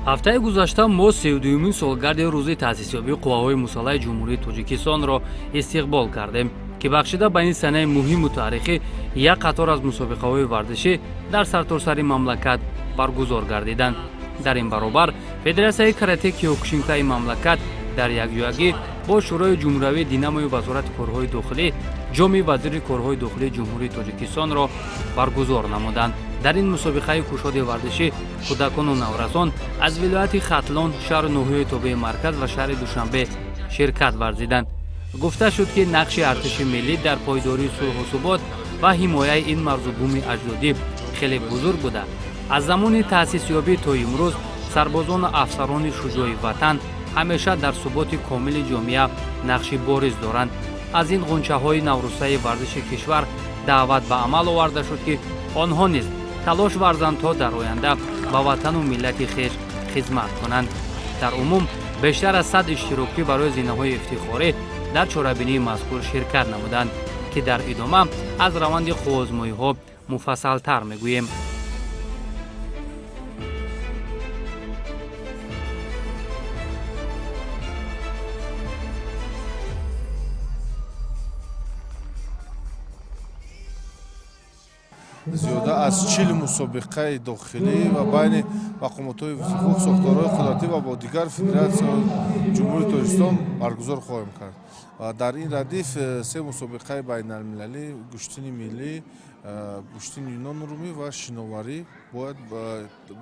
Ҳафтаи гузашта мо 32-юмин солгарди рӯзи таъсисёбии Қувваҳои Мусаллаҳи Ҷумҳурии Тоҷикистонро истиқбол кардем, ки бахшида ба ин санаи муҳиму таърихӣ як қатор аз мусобиқаҳои варзишӣ дар сартосари мамлакат баргузор гардиданд. Дар ин баробар Федератсияи карате киёкушинкаи мамлакат дар якҷоягӣ бо Шӯрои ҷумҳуриявии Динамои Вазорати корҳои дохилӣ Ҷоми вазири корҳои дохилии Ҷумҳурии Тоҷикистонро баргузор намуданд. Дар ин мусобиқаи кушоди варзишӣ кӯдакону наврасон аз вилояти Хатлон, шаҳру ноҳияи тобеи марказ ва шаҳри Душанбе ширкат варзиданд. Гуфта шуд, ки нақши артиши миллӣ дар пойдории сулҳу субот ва ҳимояи ин марзу буми аҷдодӣ хеле бузург буда, аз замони таъсисёбӣ то имрӯз сарбозону афсарони шуҷои ватан ҳамеша дар суботи комили ҷомеа нақши бориз доранд. Аз ин ғунчаҳои наврӯсаи варзиши кишвар даъват ба амал оварда шуд, ки онҳо низ талош варзанд, то дар оянда ба ватану миллати хеш хизмат кунанд. Дар умум бештар аз 100 иштирокчӣ барои зинаҳои ифтихорӣ дар чорабинии мазкур ширкат намуданд, ки дар идома аз раванди қувваозмоиҳо муфассалтар мегӯем. Зиёда аз 40 мусобиқаи дохилӣ ва байни мақомотҳои ҳуқуқ, сохторҳои қудратӣ ва бо дигар федератсияҳои Ҷумҳурии Тоҷикистон баргузор хоҳем кард. Ва дар ин радиф се мусобиқаи байналмилалӣ: гӯштини миллӣ, гӯштини юнону румӣ ва шиноварӣ бояд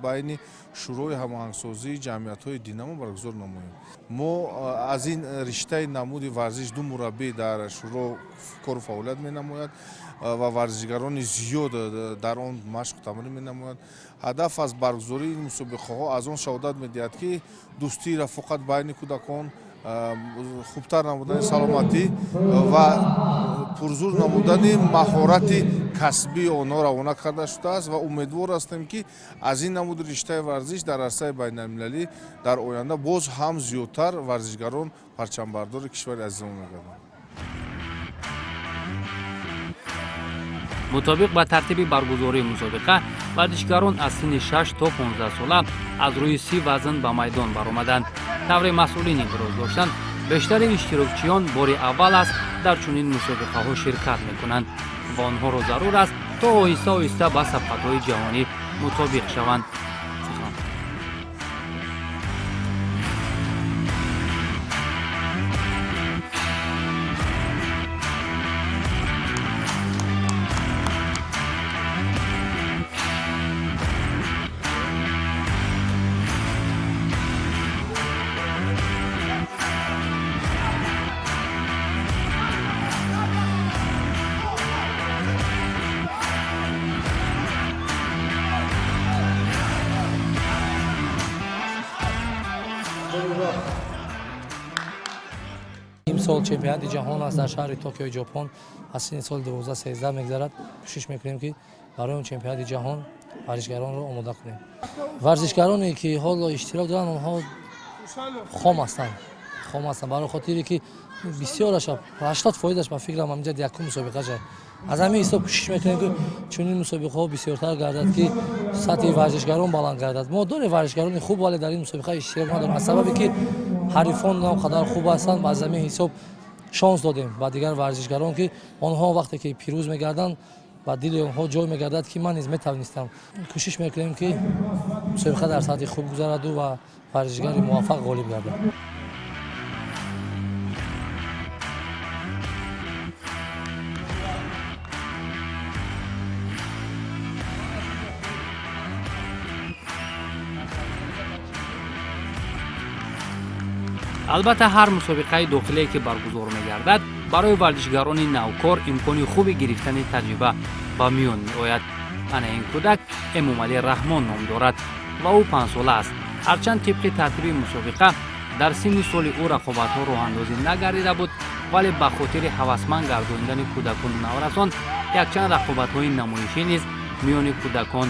байни Шӯрои ҳамоҳангсозии ҷамъиятҳои Динамо баргузор намоем. Мо аз ин риштаи намуди варзиш ду мураббӣ дар шӯро кору фаъолият менамояд ва варзишгарони зиёд дар он машқу тамрин менамоянд. Ҳадаф аз баргузории ин мусобиқаҳо аз он шаҳодат медиҳад, ки дӯстии рафоқат байни кӯдакон, хубтар намудани саломатӣ ва пурзур намудани маҳорати касбии онҳо равона карда шудааст ва умедвор ҳастем, ки аз ин намуди риштаи варзиш дар арсаи байналмилалӣ дар оянда боз ҳам зиёдтар варзишгарон парчамбардори кишвари азизамон мегарданд. Мутобиқ ба тартиби баргузории мусобиқа, варзишгарон аз синни 6 то 15 сола аз рӯи 30 вазн ба майдон баромаданд. Тавре масъулин иброз доштанд, бештари иштирокчиён бори аввал аст дар чунин мусобиқаҳо ширкат мекунанд ва онҳоро зарур аст, то оҳиста оҳиста ба сабқатҳои ҷаҳонӣ мутобиқ шаванд. Имсол чемпионати ҷаҳон аст дар шаҳри Токиои Ҷопон, аз синни соли 12-13 мегзарад. Кӯшиш мекунем, ки барои он чемпионати ҷаҳон варзишгаронро омода кунем. Варзишгароне, ки ҳоло иштирок доранд, онҳо хом ҳастанд, хом ҳастанд, барои хотире ки бисёраша, 80%-аш, ба фикрам, ҳаминҷа якум мусобиқаша. Аз ҳамин ҳисоб кӯшиш мекунем, ки чунин мусобиқаҳо бисёртар гардад, ки сатҳи варзишгарон баланд гардад. Мо дорем варзишгарони хуб, вале дар ин мусобиқа иштирок надорем, аз сабабе ки ҳарифон он қадар хуб ҳастанд. Аз ҳамин ҳисоб шонс додем ба дигар варзишгарон, ки онҳо вақте ки пирӯз мегарданд, ба дили онҳо ҷой мегардад, ки ман низ метавонистам. Кӯшиш мекунем, ки мусобиқа дар сатҳи хуб гузараду ва варзишгари муваффақ ғолиб гардад. Албатта, ҳар мусобиқаи дохилие, ки баргузор мегардад, барои варзишгарони навкор имкони хуби гирифтани таҷриба ба миён меояд. Ана ин кӯдак Эмомалӣ Раҳмон ном дорад ва ӯ 5-сола аст. Ҳарчанд тибқи тартиби мусобиқа дар синни соли ӯ рақобатҳо роҳандозӣ нагардида буд, вале ба хотири ҳавасманд гардонидани кӯдакону наврасон якчанд рақобатҳои намоишӣ низ миёни кӯдакон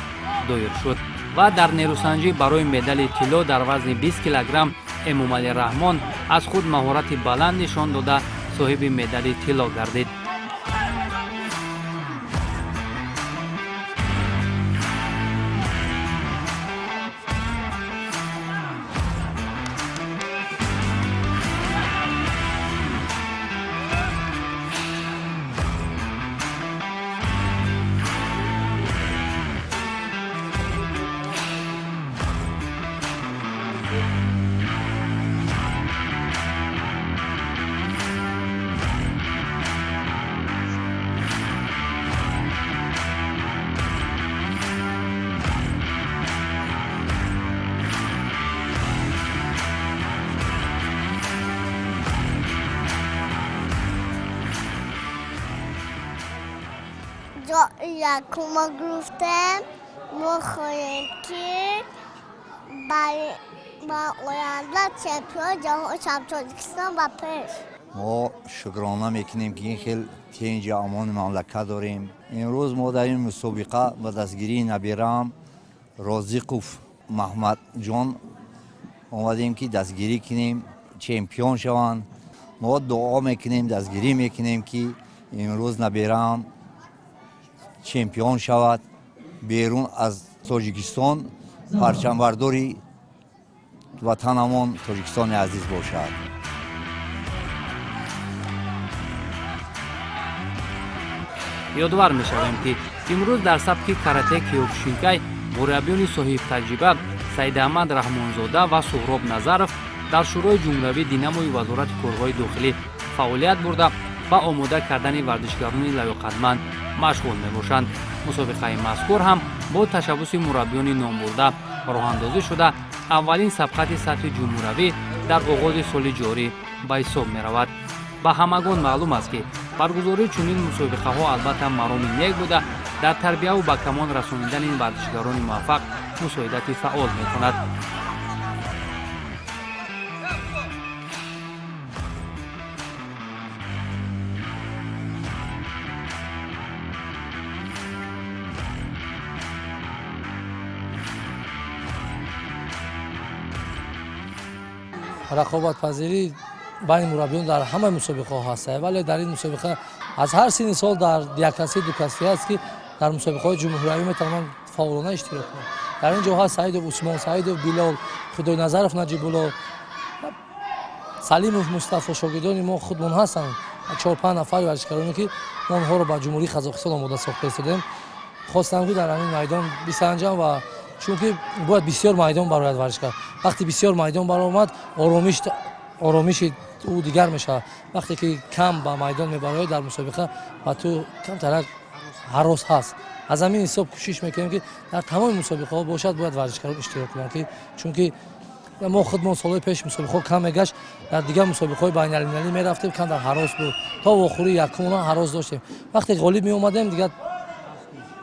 доир шуд ва дар нерӯсанҷӣ барои медали тилло дар вазни 20 килограмм Эмомалӣ Раҳмон аз худ маҳорати баланд нишон дода, соҳиби медали тилло гардид. Ҷои якума гирифтем. Мо хоҳем ки ба оянда чемпион ҷаҳон шавем, Тоҷикистон ба пеш. Мо шукрона мекунем, ки ин хел тинҷи амони мамлакат дорем. Имрӯз мо дар ин мусобиқа ба дастгирии набираам Розиқов Маҳмадҷон омадем, ки дастгирӣ кунем, чемпион шаванд. Мо дуо мекунем, дастгирӣ мекунем, ки имрӯз набираам чемпион шавад, берун аз Тоҷикистон парчамбардори ватанамон Тоҷикистони азиз бошад. Ёдовар мешавем, ки имрӯз дар сабки карате киёкушинкай мураббиёни соҳибтаҷриба Саидаҳмад Раҳмонзода ва Суҳроб Назаров дар Шӯрои ҷумҳуриявии Динамои Вазорати корҳои дохилӣ фаъолият бурда, ба омода кардани варзишгарони лаёқатманд машғул мебошанд. Мусобиқаи мазкур ҳам бо ташаббуси мураббиёни номбурда роҳандозӣ шуда, аввалин сабқати сатҳи ҷумҳуравӣ дар оғози соли ҷорӣ ба ҳисоб меравад. Ба ҳамагон маълум аст, ки баргузории чунин мусобиқаҳо албатта мароми нек буда, дар тарбияву ба камол расонидани варзишгарони муваффақ мусоидати фаъол мекунад. Рақобатпазирӣ байни мураббиён дар ҳамаи мусобиқаҳо ҳаст, вале дар ин мусобиқа аз ҳар синни сол дар яккасӣ дукасӣ аст, ки дар мусобиқаҳои ҷумҳуриявӣ метавонанд фаъолона иштирок кунанд. Дар ин ҷо ҳаст Саидов Усмон, Саидов Билол, Худойназаров Наҷибулло, Салимов Мустафо. Шогирдони мо худмон ҳастанд, 4-5 нафари варзишгароне, ки мо онҳоро ба Ҷумҳурии Қазоқистон омода сохта истодем. Хостам, ки дар ҳамин майдон бисанҷам, ва чунки бояд бисёр майдон барояд варзишгар. Вақте бисёр майдон баромад, оромиши ӯ дигар мешавад. Вақте ки кам ба майдон мебарояд дар мусобиқа, ба ту камтарак ҳарос ҳаст. Аз ҳамин ҳисоб кӯшиш мекунем, ки дар тамоми мусобиқаҳо бошад, бояд варзишгарон иштирок кунанд, ки чунки мо худмон солҳои пеш мусобиқаҳо кам мегашт, дар дигар мусобиқаҳои байналмилалӣ мерафтем, камтар ҳарос буд. То вохӯрии якумона ҳарос доштем. Вақте ғолиб меомадем, дигар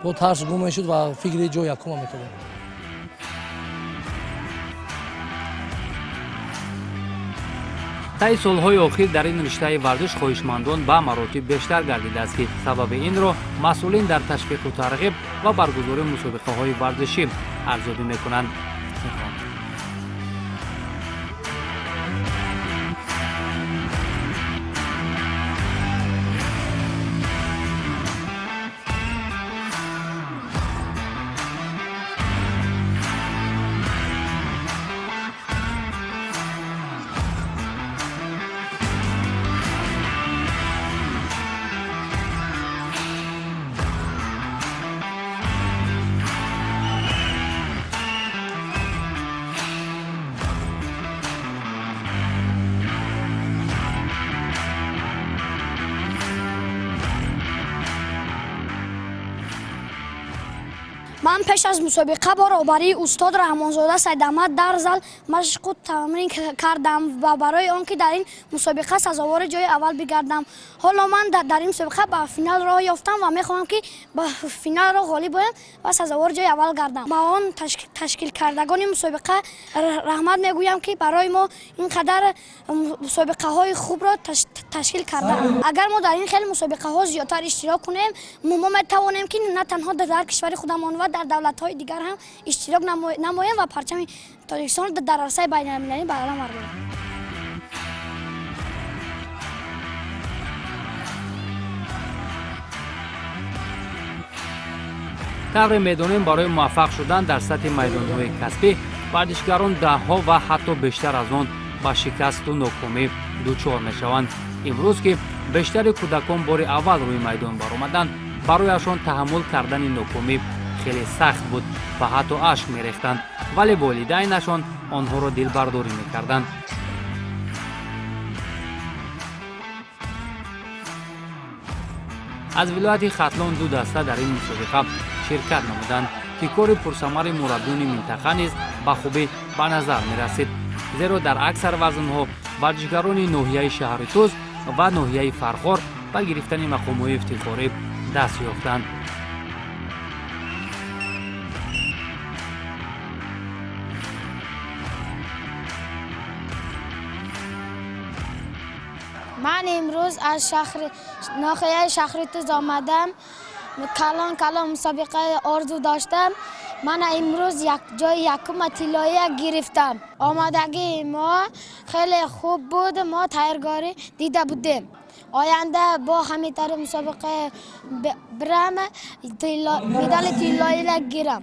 бо тарс гум мешуд ва фикри ҷои якума мекардем. Таи солҳои охир дар ин риштаи варзиш хоҳишмандон ба маротиб бештар гардидааст, ки сабаби инро масъулин дар ташвиқу тарғиб ва баргузории мусобиқаҳои варзишӣ арзёбӣ мекунанд. Ман пеш аз мусобиқа бо роҳбарии устод Раҳмонзода Саидаҳмад дар зал машқу тамрин кардам ва барои он ки дар ин мусобиқа сазовори ҷои аввал бигардам. Ҳоло ман дар ин мусобиқа ба финал роҳ ёфтам ва мехоҳам, ки ба финалро ғолиб оям ва сазовори ҷои аввал гардам. Ба он ташкилкардагони мусобиқа раҳмат мегӯям, ки барои мо ин қадар мусобиқаҳои хубро ташкил карданд. Агар мо дар ин хел мусобиқаҳо зиёдтар иштирок кунем, мо метавонем, ки на танҳо дар кишвари худамон ва дар давлатҳои дигар ҳам иштирок намоем ва парчами Тоҷикистонро дар арсаи байналмилалӣ баланд бардорем. Тавре медонем, барои муваффақ шудан дар сатҳи майдонҳои касбӣ варзишгарон даҳҳо ва ҳатто бештар аз он ба шикасту нокомӣ дучор мешаванд. Имрӯз ки бештари кӯдакон бори аввал рӯи майдон баромаданд, барояшон таҳаммул кардани нокомӣ хеле сахт буд ва ҳатто ашк мерехтанд, вале волидайнашон онҳоро дилбардорӣ мекарданд. Аз вилояти Хатлон ду даста дар ин мусобиқа ширкат намуданд, ки кори пурсамари мураббиёни минтақа низ ба хубӣ ба назар мерасид, зеро дар аксар вазнҳо варзишгарони ноҳияи шаҳри Тӯз ва ноҳияи Фархор ба гирифтани мақомҳои ифтихорӣ даст ёфтанд. Ман имрӯз аз ноҳияи Шаҳритуз омадам. Калон калон мусобиқаи орзу доштам. Ман имрӯз ҷои якума тиллоия гирифтам. Омодагии мо хеле хуб буд, мо тайёргорӣ дида будем. Оянда бо ҳамин тариқ мусобиқа бирам, медали тиллоиро гирам.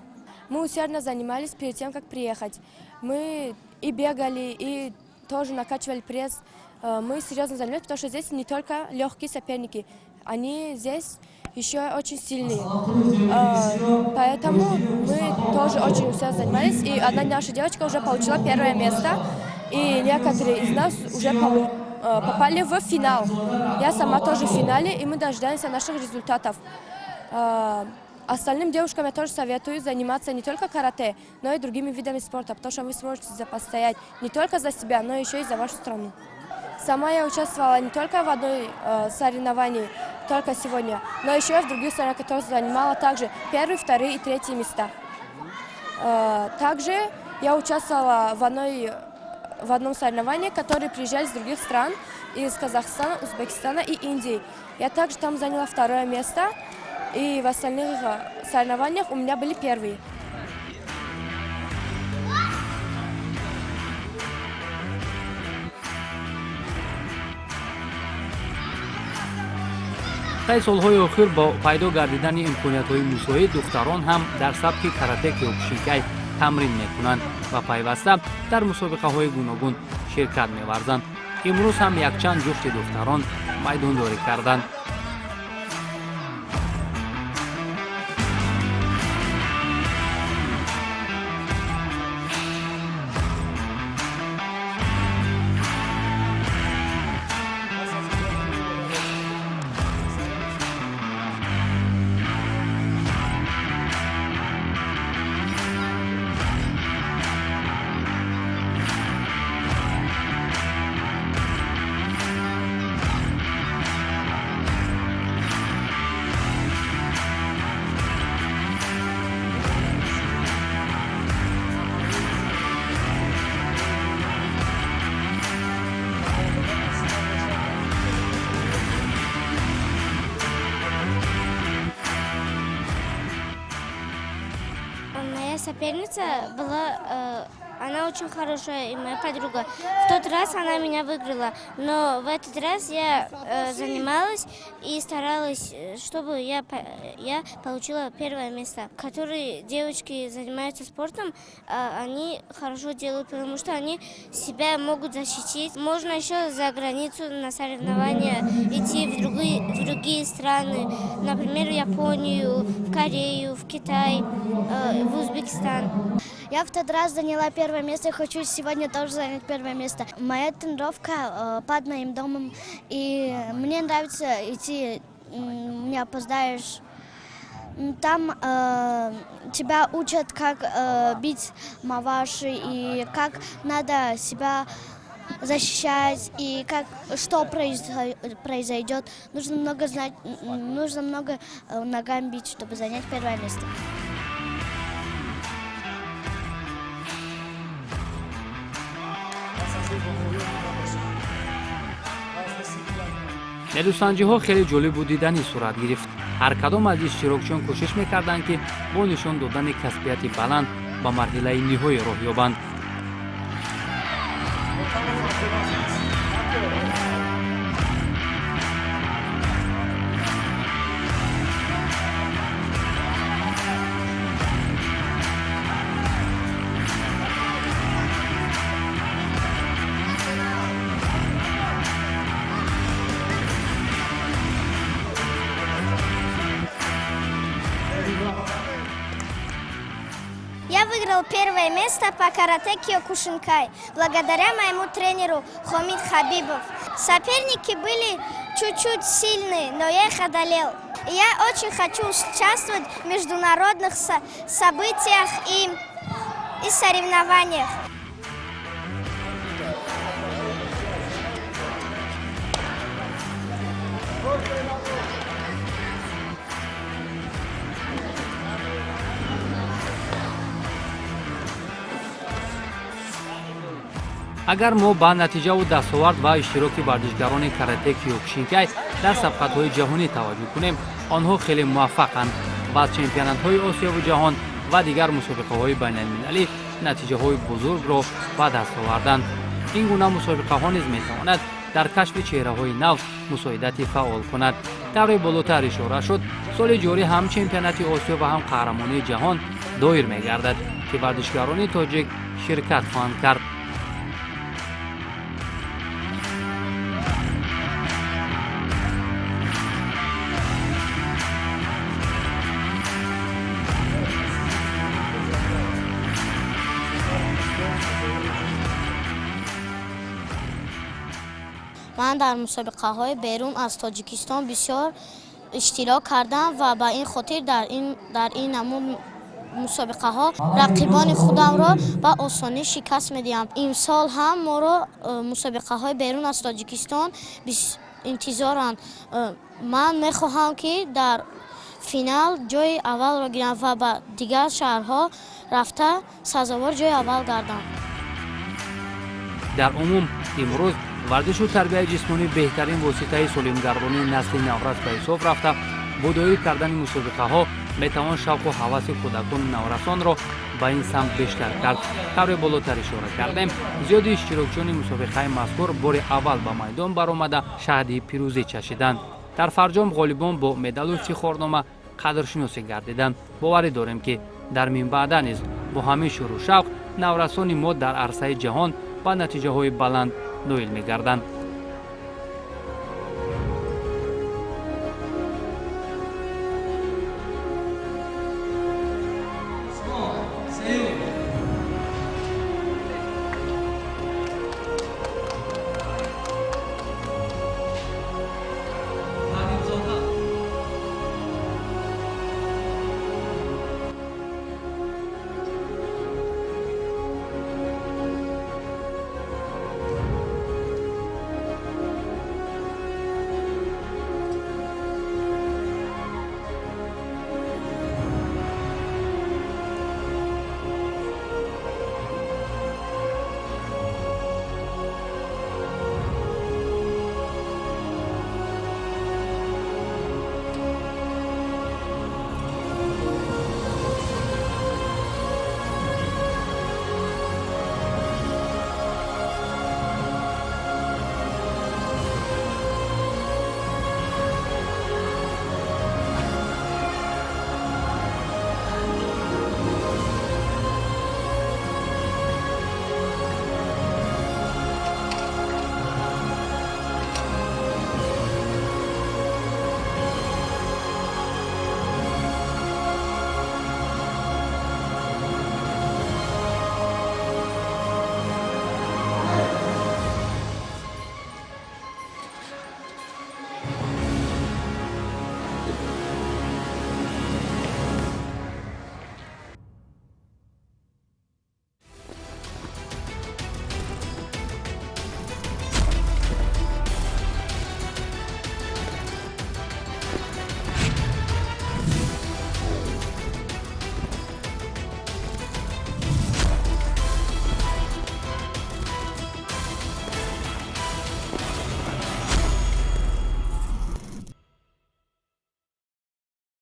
Мы усердно занимались перед тем, как приехать. Мы и бегали, и тоже накачивали пресс. Мы серьезно занимались, потому что здесь не только легкие соперники, они здесь еще очень сильные. Поэтому мы тоже очень усердно занимались. И одна наша девочка уже получила первое место, и некоторые из нас уже попали в финал. Я сама тоже в финале, и мы дожидаемся наших результатов. Остальным девушкам я тоже советую заниматься не только карате, но и другими видами спорта, потому что вы сможете постоять не только за себя, но еще и за вашу страну. Сама я участвовала не только в одной соревновании, только сегодня, но еще и в других соревнованиях, которые занимала также первые, вторые и третьи места. Также я участвовала в одном соревновании, которые приезжали из других стран, из Казахстана, Узбекистана и Индии. Я также там заняла второе место, и в остальных соревнованиях у меня были первые. Таи солҳои охир бо пайдо гардидани имкониятҳои мусоид духтарон ҳам дар сабки карате киокушинкай тамрин мекунанд ва пайваста дар мусобиқаҳои гуногун ширкат меварзанд. Имрӯз ҳам якчанд ҷуфти духтарон майдондорӣ карданд. Соперница была, она очень хорошая и моя подруга. В тот раз она меня выиграла, но в этот раз я занималась и старалась, чтобы я получила первое место. Которые девочки занимаются спортом, они хорошо делают, потому что они себя могут защитить. Можно еще за границу на соревнования идти в другие страны, например, в Японию, в Корею, в Китай, в Узбекистан. Я в тот раз заняла первое место, хочу сегодня тоже занять первое место. Моя тренировка под моим домом, и мне нравится идти, не опоздаешь. Там тебя учат, как бить маваши и как надо себя защищать, и как, что произойдет. Нужно много знать, нужно много ногами бить, чтобы занять первое место. Нерӯсанҷиҳо хеле ҷолибу диданӣ сурат гирифт. Ҳар кадом аз иштирокчиён кӯшиш мекарданд, ки бо нишон додани касбияти баланд ба марҳилаи ниҳоӣ роҳ ёбанд. Я выиграл первое место по карате киокушинкай благодаря моему тренеру Хомид Хабибов. Соперники были чуть-чуть сильные, но я их одолел. Я очень хочу участвовать в международных событиях и соревнованиях. Агар мо ба натиҷаву дастовард ва иштироки варзишгарони карате киёкушинкай дар сабқатҳои ҷаҳонӣ таваҷҷӯҳ кунем, онҳо хеле муваффақанд ва аз чемпионатҳои Осиёву ҷаҳон ва дигар мусобиқаҳои байналмилалӣ натиҷаҳои бузургро ба даст оварданд. Ин гуна мусобиқаҳо низ метавонад дар кашфи чеҳраҳои нав мусоидати фаъол кунад. Тавре болотар ишора шуд, соли ҷорӣ ҳам чемпионати Осиё ва ҳам қаҳрамонии ҷаҳон доир мегардад, ки варзишгарони тоҷик ширкат хоҳанд кард. Ман дар мусобиқаҳои берун аз Тоҷикистон бисёр иштирок кардам ва ба ин хотир дар ин намуд мусобиқаҳо рақибони худамро ба осонӣ шикаст медиҳам. Имсол ҳам моро мусобиқаҳои берун аз Тоҷикистон интизоранд. Ман мехоҳам, ки дар финал ҷои аввалро гирам ва ба дигар шаҳрҳо рафта сазовор ҷои аввал гардам. Дар умум имрӯз варзишу тарбияи ҷисмонӣ беҳтарин воситаи солимгардонии насли наврас ба ҳисоб рафта, бо доир кардани мусобиқаҳо метавон шавқу ҳаваси кӯдакону наврасонро ба ин самт бештар кард. Тавре болотар ишора кардем, зиёди иштирокчиёни мусобиқаи мазкур бори аввал ба майдон баромада шаҳди пирӯзӣ чашиданд. Дар фарҷом ғолибон бо медалу ифтихорнома қадршиносӣ гардиданд. Боварӣ дорем, ки дар минбаъда низ бо ҳамин шӯру шавқ наврасони мо дар арсаи ҷаҳон ба натиҷаҳои баланд ноил мегарданд.